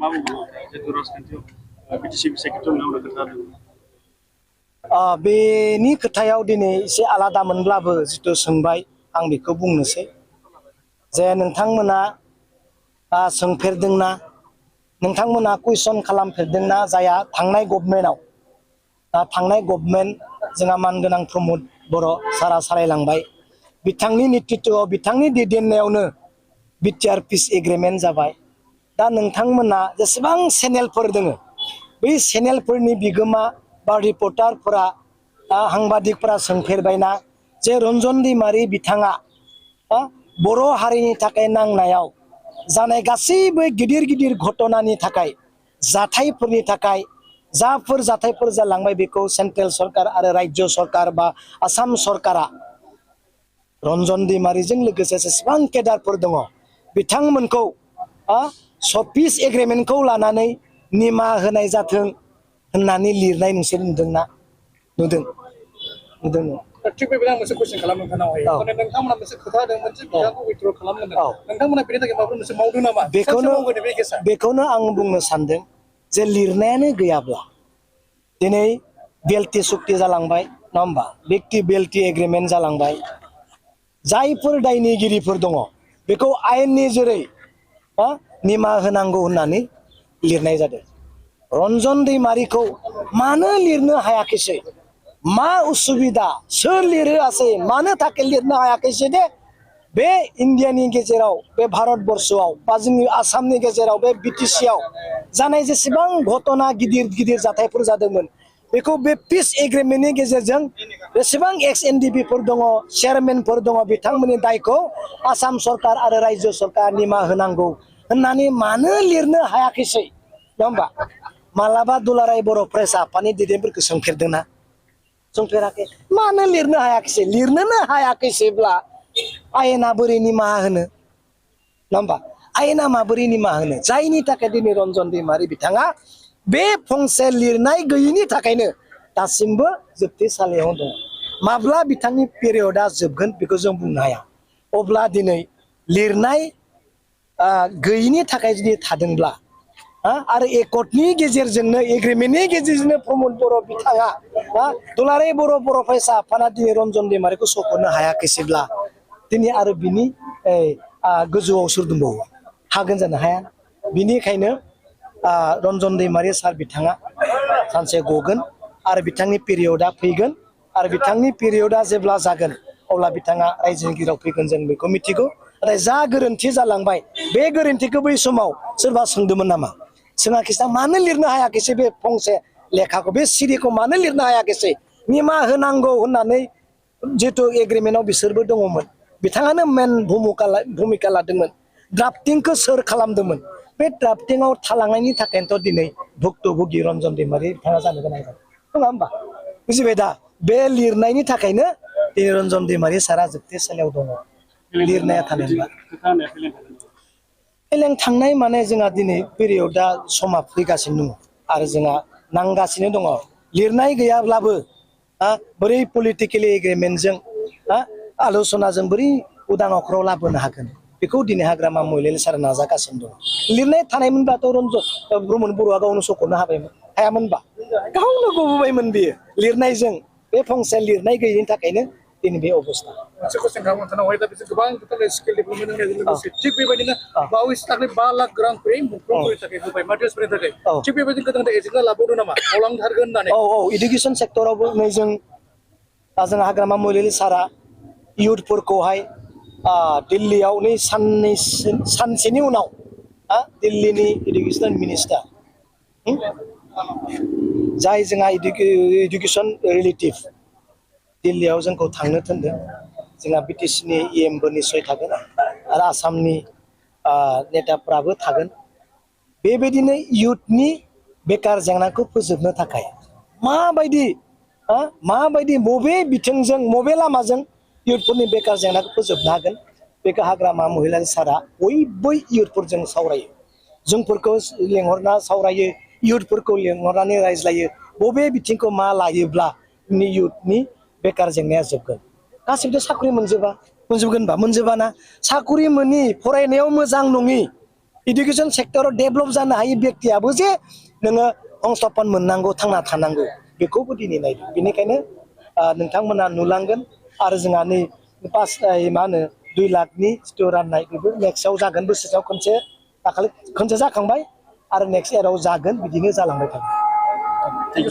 मा बुङो जितु राजखान्थियाव बिटिसि सेक्रेटारि नामा खोथा बेनि खोथायाव दिनै एसे आलादामोनब्लाबो जितु सोंबाय आं बेखौ बुंनोसै जे नोंथांमोना सोंफेरदोंना नोंथांमोना कुइसन खालामफेरदोंना जाया थांनाय गभर्नमेन्ट जोंहा मानगोनां प्रमद बर' सारा सालायलांबाय बिथांनि नेतृत्वआव बिथांनि दैदेननायावनो बिटिआर पिस एग्रिमेन्ट जाबाय दा नोंथांमोना जेसेबां चेनेलफोर दोङो बै चेनेलफोरनि बिगोमा बा रिपर्टारफोरा साংবাদিকफोरा सोंफेरबायना जे रन्जन दैमारि बिथाङा बर' हारिनि थाखाय नांनायाव जानाय गासैबो गिदिर गिदिर घटनानि थाखाय जाथायफोरनि थाखाय जाफोर जाथायफोर जालांबाय बेखौ सेन्ट्रेल सरकार आरो राज्य सरकार बा आसाम सरकारा रन्जन दैमारिजों लोगोसे जेसेबां केडारफोर दङ बिथांमोनखौ पिस एग्रिमेन्टखौ लानानै निमाहा होनाय जाथों होननानै लिरनाय नोंसोर नुदोंना नुदों थिग बेबायदि आं मोनसे कुइसन खालामनो नोंथांनावहाय माने नोंथांमोना मोनसे खोथा होदोंमोन जे बिथांखौ विथड्र खालामनांगोन नोंथांमोना बेनि थाखाय माबा मोनसे मावदों नामा बेखौनो आं बुंनो सानदों जे लिरनायानो गैयाब्ला दिनै बेल्टि सुक्ति जालांबाय नङा होमबा बेक्ति बेल्टि एग्रिमेन्ट जालांबाय जायफोर दायनिगिरिफोर दङ बेखौ आयेननि जेरै निमाहा होनांगौ होननानै लिरनाय जादों रन्जन दैमारिखौ मानो लिरनो हायाखैसै मा उसुबिदा सोर लिरासै मानो थाखाय लिरनो हायाखैसै दे बे इन्डियानि गेजेराव बे भारतबर्षआव बा जोंनि आसामनि गेजेराव बे बिटिसिआव जानाय जेसेबां घटना गिदिर गिदिर जाथायफोर जादोंमोन बेखौ बे पिस एग्रिमेन्टनि गेजेरजों जेसेबां एक्स एनडिपिफोर दङ चेयारमेनफोर दङ बिथांमोननि दायखौ आसाम सरकार आरो राज्य सरकार निमाहा होनांगौ होननानै मानो लिरनो हायाखैसै नङा होमबा मालाबा दुलाराय बर' प्रेस आफादनि दैदेनगिरिफोरखौ सोंफेरदोंना सोंफेराखै मानो लिरनो हायाखैसै लिरनोनो हायाखैसैब्ला आयेना बोरै निमाहा होनो नङा होमबा आयेना माबोरै निमाहा होनो जायनि थाखाय दिनै रन्जन दैमारि बिथाङा बे फंसे लिरनाय गैयिनि थाखायनो दासिमबो जोबथेसालियाव दङ माब्ला बिथांनि पिरियडआ जोबगोन बेखौ जों बुंनो हाया अब्ला दिनै लिरनाय गैयिनि थाखाय जुदि थादोंब्ला आरो एकर्डनि गेजेरजोंनो एग्रिमेन्टनि गेजेरजोंनो प्रमद बर' बिथाङा दुलाराय बर' फरायसा आफादा दिनै रन्जन दैमारिखौ सख'नो हायाखैसैब्ला दिनै आरो बिनि गोजौआव सोर दंबावो हागोन जानो हाया बिनिखायनो रन्जन दैमारि सार बिथाङा सानसे गगोन आरो बिथांनि पिरियडआ फैगोन आरो बिथांनि पिरियडआ जेब्ला जागोन अब्ला बिथाङा रायजोनि गेजेराव फैगोन जों बेखौ मिथिगौ नाथाय जा गोरोन्थि जालांबाय बे गोरोन्थिखौ बै समाव सोरबा सोंदोंमोन नामा सोङाखैसै मानो लिरनो हायाखैसै बे फंसे लेखाखौ बे सिरिखौ मानो लिरनो हायाखैसै निमाहा होनांगौ होननानै जितु एग्रिमेन्टआव बिसोरबो दङमोन बिथाङानो मेन भूमिका लादोंमोन ड्राफ्टिंखौ सोर खालामदोंमोन बे ड्राफ्टिंआव थालांनायनि थाखायनोथ' दिनै भुक्तभोगि रन्जन दैमारि बिथाङा जानो गोनां जादों नङा होमबा बुजिबाय दा बे लिरनायनि थाखायनो दिनै रन्जन दैमारि सारा जोबथेसालियाव दङ लिरनाया थानायबा फेलें थांनाय माने जोंहा दिनै पिरियडआ समा फैगासिनो दङ आरो जोंहा नांगासिनो दङ लिरनाय गैयाब्लाबो बोरै पलिटिकेलि एग्रिमेन्टजों आल'सनाजों बोरै उदां अख्राव लाबोनो हागोन बेखौ दिनै हाग्रामा महिलारि सारा नाजागासिनो दङ लिरनाय थानायमोनबाथ' रन्जन प्रमद बर'आ गावनो सख'नो हायामोनबा गावनो गबोबायमोन बेयो लिरनायजों बे फंसे लिरनाय गैयिनि थाखायनो दिनै बे अबस्था मोनसे कुइसन खालामनाय दा बिसोर गोबां स्किल डेभेलपमेन्ट होनायजों लोगोसे थिग बेबायदिनो बावैसो दाख्लै 5 लाख रां मुंख्लंफोरनि थाखाय होबाय माद्रासफोरनि थाखाय थिग बेबायदिनो गोदान एजेन्डा लाबावदों नामा मावलांथारगोन होननानै इडुकेसन सेक्टरावबो नै जों हाग्रामा महिलारि सारा इयुथफोरखौहाय दिल्लीयाव नै सानसेनि उनाव दिल्लीनि इडुकेसन मिनिस्टार जाय जोंहा इडुकेसन रिलेटिभ दिल्लीयाव जोंखौ थांनो थिनदों जोंहा बिटिसिनि इएमबो निस्सय थागोन आरो आसामनि नेताफ्राबो थागोन बेबायदिनो इयुथनि बेकार जेंनाखौ फोजोबनो थाखाय माबायदि बबे बिथिंजों बबे लामाजों इयुथफोरनि बेकार जेंनाखौ फोजोबनो हागोन बेखौ हाग्रामा महिलारि सारा बयबो इयुथफोरजों सावरायो जोंफोरखौ लेंहरना सावरायो इयुथफोरखौ लेंहरनानै रायज्लायो बबे बिथिंखौ मा लायोब्ला इयुथनि बेकार जेंनाया जोबगोन गासिबो साख्रि मोनजोबगोनबा मोनजोबाना साख्रि मोनि फरायनायाव मोजां नङि इडुकेसन सेक्टराव डेभेलप जानो हायो व्यक्तियाबो जे नोङो संस्थापन मोननांगौ थांना थानांगौ बेखौबो दिनै नायदों बेनिखायनो नोंथांमोना नुलांगोन आरो जोंहा नै पास मा होनो 2 लाखनि जिथु राननाय बेबो नेक्स्टआव जागोन बोसोराव खनसे दाखालि खनसे जाखांबाय आरो नेक्स्ट इयाराव जागोन बिदिनो जालांबाय थागोन